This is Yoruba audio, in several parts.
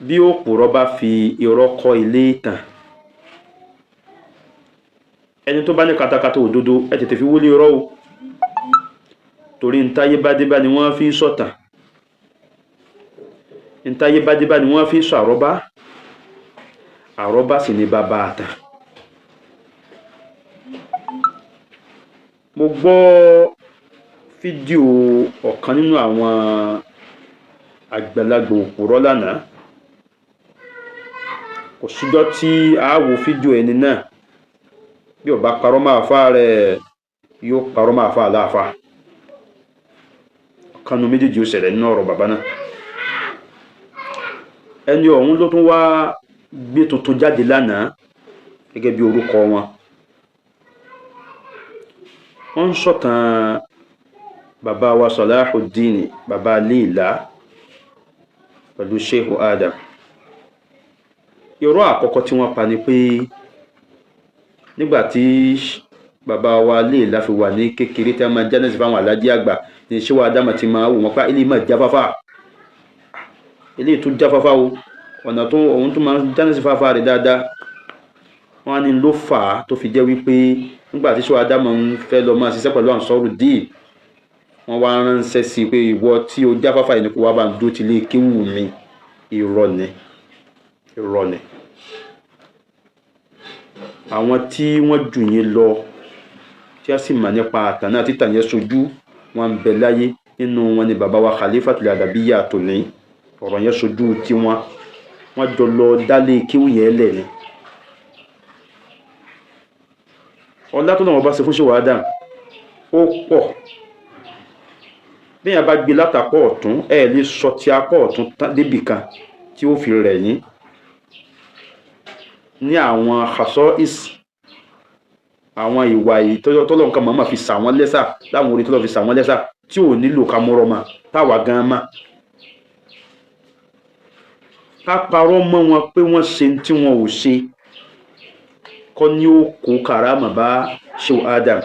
Bí òpùrọ́ bá fi irọ́ kọ́ ilé ìtàn, ẹni tó bá ní katakata òdodo, ẹ tètè fi wólé irọ́ o, torí ntáyé bá dé bá ni wọ́n fi ń sọ̀tàn, ntáyé bá dé bá ni wọ́n fi ń sọ àrọ́bá, àrọ́bá sì ni bàbá àtàn. Mo gbọ́ fídíò ọ̀kan nínú àwọn àgbàlagbà òpùrọ́ lánàá. Kò síjọ́ tí a wo fídíò ẹni náà, bí ó bá parọ́ mọ́ àfáà rẹ̀, yóò parọ́ mọ́ àfáà láàfáà. Ọ̀kan nínú méjèèjì ó ṣẹlẹ̀ nínú ọ̀rọ̀ bàbá náà. Ẹni ọ̀hún ló tún wá gbé tuntun jáde lánàá gẹ́gẹ́ bí orúkọ wọn. Wọ́n ń sọ̀tàn bàbá wa Salahuddin, bàbá Léèlá, pẹ̀lú Sheikh Adam. Irọ́ àkọ́kọ́ tí wọ́n pa ni pé nígbà tí bàbá wa Léèlá fi wà ní kékeré tí a máa jánẹ́sì fáwọn alájí àgbà ní Sheikh Adam ti máa wò wọ́n pé ilé máa jáfáfá, ilé tó jáfáfá o, ọ̀nà tó òun tó máa jánẹ́sì fáfá rẹ̀ dáadáa. Wọ́n á ní ló fà á tó fi jẹ́ wípé nígbà tí Sheikh Adam ń fẹ́ lọ máa ṣiṣẹ́ pẹ̀lú Ansọ́rù Díì, wọ́n wá ránṣẹ́ sí i pé ìwọ tí o jáfáfá yìí ni kó wá bá ń dúró ti lé kéwù mi. Irọ́ ni, irọ́ ni. Àwọn tí wọ́n jù yín lọ tí a sì mọ̀ nípa àtàn náà títàn yẹn sojú wọn ń bẹ láyé, nínú wọn ni bàbá wa Khalifatul Adabiyya tòní. Ọ̀rọ̀ yẹn sojú tiwọn, wọ́n jọ lọ dálé kéwù yẹn lẹ̀ ni. Ọlá tó náà wọ́n bá ṣe fún Sheikh Adam ó pọ̀. Bí èèyàn bá gbé látàpọ̀ ọ̀tún, ẹ lè sọ ti apọ̀ ọ̀tún débì kan tí ó fi rẹ̀ yín ní àwọn khasa'is, àwọn ìwà yìí tọ́lọ́ nǹkan mọ̀ọ́mọ̀ fi sà wọ́n lẹ́sà, láwọn orí tọ́lọ́ fi sà wọ́n lẹ́sà tí ò nílò ká múrọ́ mọ́ táwa gan mọ́. Ká parọ́ mọ́ wọn pé wọ́n ṣe tí wọn ò ṣe kọ́ ní ó kó karama bá Sheikh Adam.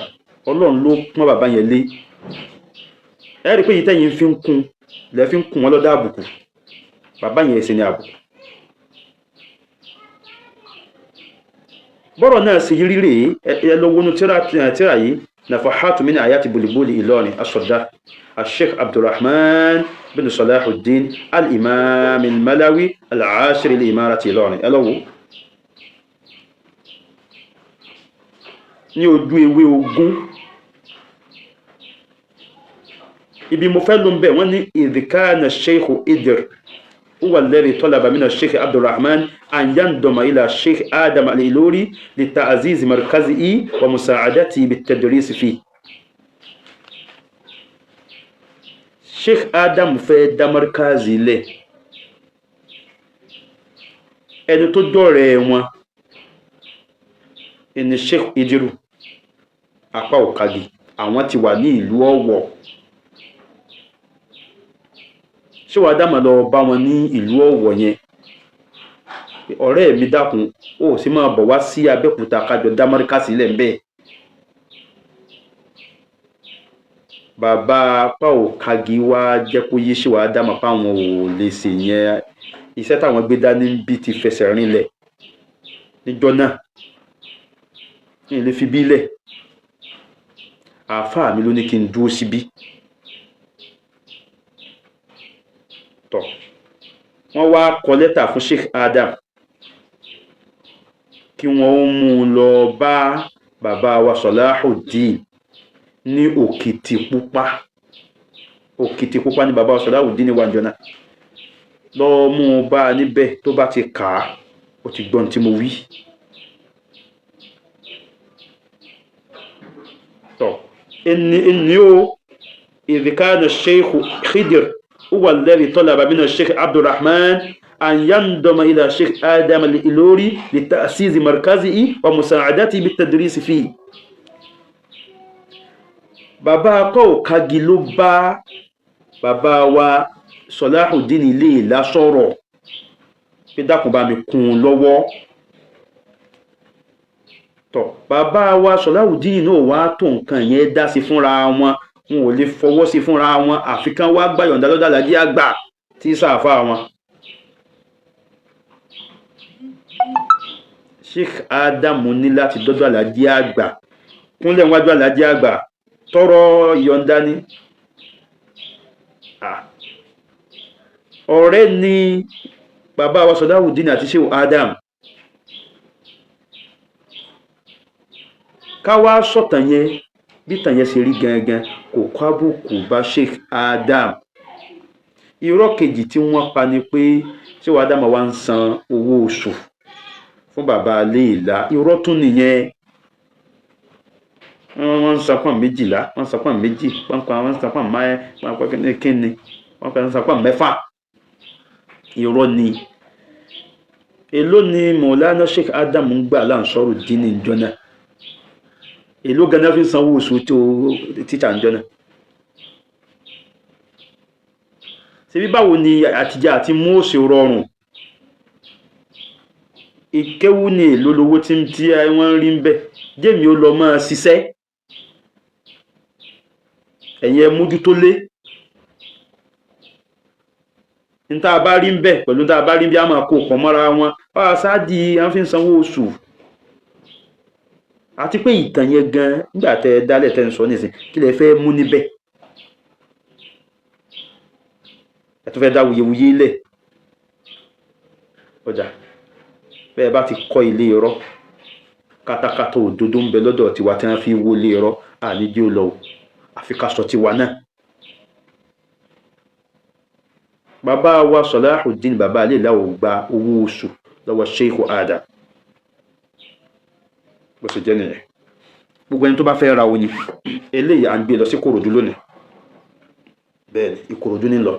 Ọlọ́run ló pọ́n bàbá yẹn lé. Ẹ rí i pé yìí tẹ́yìn fi ń kún lẹ́ fi ń kún wọn lọ́dọ̀ àbùkù, bàbá yẹn ṣe ní àbùkù. Bọ́rọ̀ náà sì rí rèé, ẹ lọ wọnú tíra yìí, Nafahatu min ayati Bulbuli Ìlọrin asọ̀dá Sheikh Abdulrahman bin Salahuddin al-Imam al-Malawi al-Ashiri li-Imarati Ìlọrin. Ẹ lọ wò ní ojú ewé 20. Ibi mo fẹ́ ló ń bẹ̀ wọ́n ní idh kana Sheikh Idr huwa alladhi talaba mina Sheikh Abdulrahman an yandoma ila Sheikh Adam al-Ilori li ta'ziz markazihi wa musa'adatihi bit-tadris fi. Sheikh Adam fẹ́ dá markazi lẹ̀, ẹni tó jọ̀rẹ́ wọn ẹni Sheikh Idiru apá òkagi, àwọn ti wà ní ìlú Ọ̀wọ̀. Ṣé wàá dàmọ̀ lọ bá wọn ní ìlú Ọ̀wọ̀ yẹn? Ọ̀rẹ́ mi dákun, ó sì máa bọ̀ wá sí Abẹ́òkúta kájọ dá markazi sílẹ̀ ń bẹ́ẹ̀. Bàbá apá òkagi wá jẹ́ kó yé ṣé wàá dàmọ̀ páwọn ò lè ṣe yẹn, iṣẹ́ táwọn gbé dání ń bí ti fẹsẹ̀ rinlẹ̀ níjọ́ náà, ní ilé fi bílẹ̀. Àáfàá mi ló ní kí n dúró síbí. Tọ̀, wọ́n wá kọ lẹ́tà fún Sheikh Adam kí wọ́n ó mú un lọ bá bàbá wa Salahuddin ní Òkìtìpupa. Òkìtìpupa ní bàbá wa Salahuddin wà níjọ́ náà. Lọ mú un bá a níbẹ̀, tó bá ti kà á, ó ti gbọ́n tí mo wí. Tọ̀, ẹni o idh kana Sheikh Khidir huwa alladhi talaba mina Sheikh Abdulrahman an yandoma ila Sheikh Adam al-Ilori li ta'siz markazihi wa musa'adatihi bit-tadris fi. Bàbá akọ́ òkagi ló bá bàbá wa Salahuddin ilé ìlà sọ̀rọ̀ pé dákun bá mi kún un lọ́wọ́. Tọ̀, bàbá wa Salahuddin náà wá tó nǹkan yẹn dá sí fúnra wọn, wọn ò lè fọwọ́ sí fúnra wọn, àfi kán wá gbàyọ̀ǹda lọ́dọ̀ Aláàjì àgbà tí sáfà wọn. Sheikh Adam ní láti dọ́dọ̀ Alhaji àgbà, kúnlẹ̀ wájú Alhaji àgbà, tọrọ ìyọ̀ǹda ni. Ọ̀rẹ́ ni bàbá wa Sọláwùdín àti Sheikh Adam. Ká wá sọ̀tàn yẹn bí tàn yẹn ṣe rí gangan, kò kọ́ àbùkù bá Sheikh Adam. Irọ́ kejì tí wọ́n pa ni pé Sheikh Adam wá ń san owó oṣù fún bàbá Léèlá. Irọ́ tún nìyẹn. Wọ́n ń san pọ́n 12, wọ́n ń san pọ́n 2, wọ́n ń san pọ́n máa wọ́n kíni, wọ́n ń san pọ́n 6. Irọ́ ni. Èló ni Mọ̀lánà Sheikh Adam ń gbà láǹsọ̀rọ̀ dín ní ìjọ náà? Èló ganan fi ń sanwó oṣù tó tíṣà ń jọ náà? Ṣebí báwo ni àtijọ́ àti mú òṣè rọrùn? Ìkéwú ni èló lowó tí wọ́n ń rí ń bẹ̀. Jẹ́mi ó lọ máa ṣiṣẹ́. Ẹ̀yin ẹ mójútó lé. Ní tá a bá rí ń bẹ̀ pẹ̀lú tá a bá rí bí a máa kó pọ̀ mọ́ra wọn. Báwa sáàdì à ń fi sanwó oṣù. Àti pé ìtàn yẹn gan nígbà tẹ ẹ dálẹ̀ tẹ ń sọ nísìn, kí lẹ fẹ́ mú níbẹ̀? Ẹ tún fẹ́ dá wuyewuye lẹ̀. Ọjà bẹ́ẹ̀ bá ti kọ́ ilé irọ́, katakata òdodo ń bẹ lọ́dọ̀ tiwa tí wọ́n fi wó ilé irọ́, àní jẹ́ ó lọ o, àfi ká sọ tiwa náà. Bàbá wa Sọláhùdín bàbá Léèlá ò gba owó oṣù lọ́wọ́ Sheikh Adam. Bó ṣe jẹ́ nìyẹn. Gbogbo ẹni tó bá fẹ́ ra oyin, eléyìí à ń gbé lọ sí Ìkòròdú lónìí. Bẹ́ẹ̀ ni, Ìkòròdú ní lọ.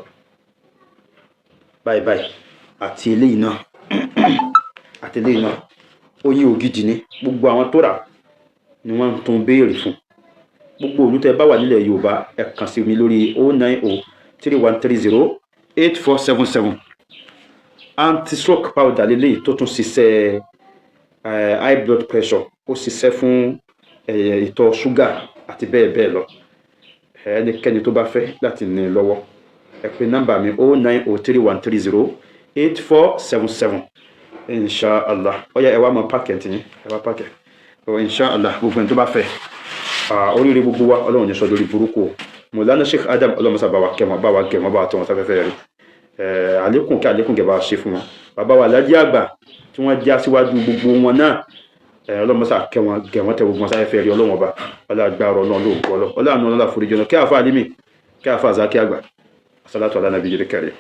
Báyìí báyìí, àti eléyìí náà, àti eléyìí náà, oyin ògidì ni. Gbogbo àwọn tó rà ni wọ́n ń tún béèrè fún. Gbogbo òlú tẹ́ bá wà nílẹ̀ Yorùbá, ẹ kàn sí mi lórí 090 3130 8477. Anti-stroke powder leléyìí tó tún ṣiṣẹ́ high blood pressure, ó ṣiṣẹ́ fún ìtọ̀ ṣúgà àti bẹ́ẹ̀ bẹ́ẹ̀ lọ. Ẹnikẹ́ni tó bá fẹ́ láti ní lọ́wọ́, ẹ pè nọ́mbà mi 090 3130 8477. Inshallah. Ó yá, ẹ wá máa páàkì ẹ̀ tì yín, ẹ wá páàkì ẹ̀. Inshallah, gbogbo ẹni tó bá fẹ́. Oríire gbogbo wa, Ọlọ́run ní sọ lórí burúkú o. Mọ̀lánà Sheikh Adam, Ọlọ́run sábà wa kẹ́ wọn, bá wa gẹ̀ wọ́n, bá wa tọ́ wọn sáfẹ́fẹ́ rí. Àlékún kí àlékún kẹ́ bá wa ṣe fún wọn. Bàbá wa Alhaji àgbà tí wọ́n já síwájú gbogbo wọn náà, Ọlọ́run sá kẹ́ wọn, gẹ̀ wọ́n, tẹ gbogbo wọn sáfẹ́fẹ́ rí. Ọlọ́run ọba, Ọlọ́run agbára Ọlọ́run lóògùn Ọlọ́run, Ọlọ́run Ọlọ́run àforíjì Ọlọ́run. Kí àfa Alimi, kí àfa Zaki àgbà. Salatu ala nabiyil karim.